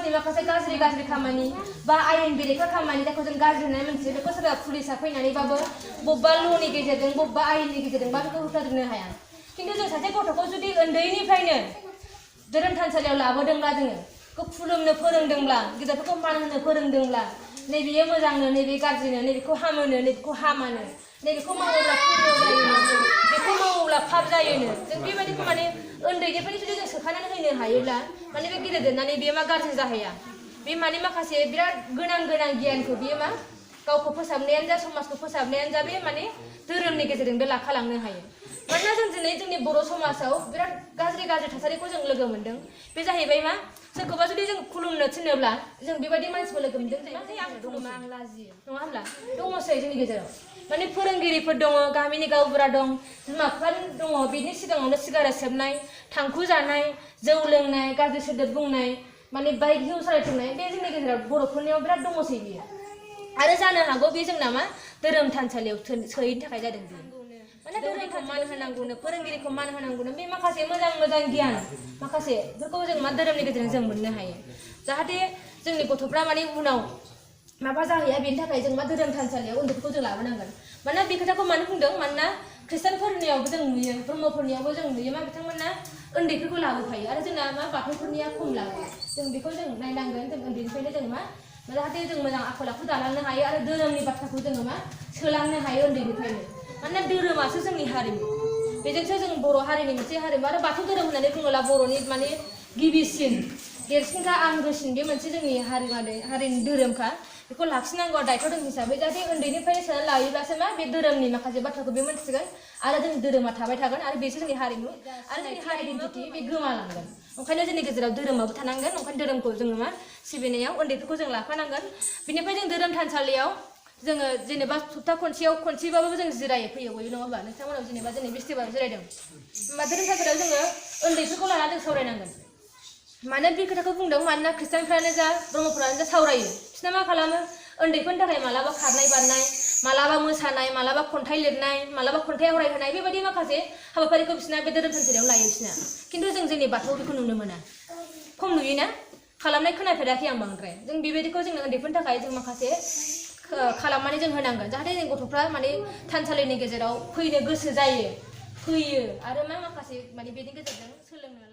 समाजनि माखासे गाज्रि खामानि बा आयेन बेरेखा खामानि जायखौ जों गाज्रि होननानै मोनथियो बेखौ सोरबा पुलिसा फैनानैबाबो बबेबा ल'नि गेजेरजों बबेबा आयेननि गेजेरजों बा बेखौ होबथानो हाया खिन्थु जों सासे गथ'खौ जुदि उन्दैनिफ्रायनो धोरोम थानसालियाव लाबोदोंब्ला जोङो बेखौ खुलुमनो फोरोंदोंब्ला गिदिरफोरखौ मान होनो फोरोंदोंब्ला नैबेयो मोजांनो नैबे गाज्रिनो नैबेखौ हामोनो नैबेखौ हामानो नैबेखौ मावोब्ला पुण्य जायोनो बेखौ मावोब्ला पाप जायोनो जों बेबायदिखौ माने उन्दैनिफ्रायनो जुदि जों सोखानानै होनो हायोब्ला माने बे गिदिर देरनानै बेयो मा गाज्रि जाहैया बे माने माखासे बिराद गोनां गियानखौ बियो मा गावखौ फोसाबनायानो जा समाजखौ फोसाबनायानो जा बे माने धोरोमनि गेजेरजों बे लाखालांनो हायो मानोना जों दिनै जोंनि बर' समाजाव बिराद गाज्रि थासारिखौ जों लोगो मोनदों बे जाहैबाय मा सोरखौबा जुदि जों खुलुमनो थिनोब्ला जों बेबायदि मानसिखौ लोगो मोनदों जे आं खुलुमा आं लाजियो नङा होमब्ला दङसै जोंनि गेजेराव माने फोरोंगिरिफोर दङ गामिनि गावबुरा दं बिमा बिफा दङ बिनि सिगाङावनो सिगारेट सोबनाय थांखु जानाय जौ लोंनाय गाज्रि सोदोब बुंनाय माने बाइक हिउ सालायथिंनाय बे जोंनि गेजेराव बर'फोरनियाव बिराद दङसै बियो आरो जानो हागौ बे जोंना मा धोरोम थानसालियाव सोयैनि थाखाय जादों माने धोरोमखौ मान होनांगौनो फोरोंगिरिखौ मान होनांगौनो बे माखासे मोजां गियान माखासेफोरखौ जों मा धोरोमनि गेजेरजों जों मोननो हायो जाहाथे जोंनि गथ'फ्रा माने उनाव माबा जाहैया बेनि थाखाय जों मा धोरोम थानसालियाव उन्दैफोरखौ जों लाबोनांगोन मानोना बे खोथाखौ मानो बुंदों मानोना खृष्टानफोरनियावबो जों नुयो ब्रह्मफोरनियावबो जों नुयो मा बिथांमोना उन्दैफोरखौ लाबोफायो आरो जोंना मा बाथौफोरनिया खम लाबोयो जों बेखौ जों नायनांगोन जों उन्दैनिफ्रायनो जों मा जाहाथे जों मोजां आखल आखु दालांनो हायो आरो धोरोमनि बाथ्राखौ जोङो मा सोलांनो हायो उन्दैनिफ्रायनो मानोना धोरोमासो जोंनि हारिमु बेजोंसो जों बर' हारिनि मोनसे हारिमु आरो बाथौ धोरोम होननानै बुङोब्ला बर'नि माने गिबिसिन देरसिनखा आंगोसिन बे मोनसे जोंनि हारिनि धोरोमखा बेखौ लाखिनांगौ दायथ' दं हिसाबै जाहाथे उन्दैनिफ्रायनो सोनानै लायोब्लासो मा बे धोरोमनि माखासे बाथ्राखौ बे मोनथिगोन आरो जोंनि धोरोमा थाबाय थागोन आरो बेसो जोंनि हारिमु आरो जोंनि आइडेन्टिटि बे गोमालांगोन ओंखायनो जोंनि गेजेराव धोरोमाबो थानांगोन ओंखायनो धोरोमखौ जोङो मा सिबिनायाव उन्दैफोरखौ जों लाफानांगोन बिनिफ्राय जों धोरोम थानसालियाव जोङो जेनेबा सप्ता खनसेबाबो जों जिरायो फैयो बयबो नङा होमबा नोंथांमोनाव जेनेबा जोंनि बिस्थिबाराव जिरायदों होमबा धोरोम थानसालियाव जोङो उन्दैफोरखौ लानानै जों सावरायनांगोन मानो बे खोथाखौ बुंदों मानोना खृष्टानफ्रानो जा ब्रह्मफ्रानो जा सावरायो बिसोरना मा खालामो उन्दैफोरनि थाखाय मालाबा खारनाय बारनाय मालाबा मोसानाय मालाबा खन्थाइ लिरनाय मालाबा खन्थाइ आवरायहोनाय बेबायदि माखासे हाबाफारिखौ बिसोरना बे धोरोम थानसालियाव लायो बिसोरना खिन्थु जों जोंनि बाथौआव बेखौ नुनो मोना खम नुयोना खालामनाय खोनाफेराखै आं बांद्राय जों बेबायदिखौ जों उन्दैफोरनि थाखाय जों माखासे खालामनानै जों होनांगोन जाहाथे जों गथ'फ्रा माने थानसालिनि गेजेराव फैनो गोसो जायो फैयो आरो मा माखासे माने बेनि गेजेरजों सोलोंनो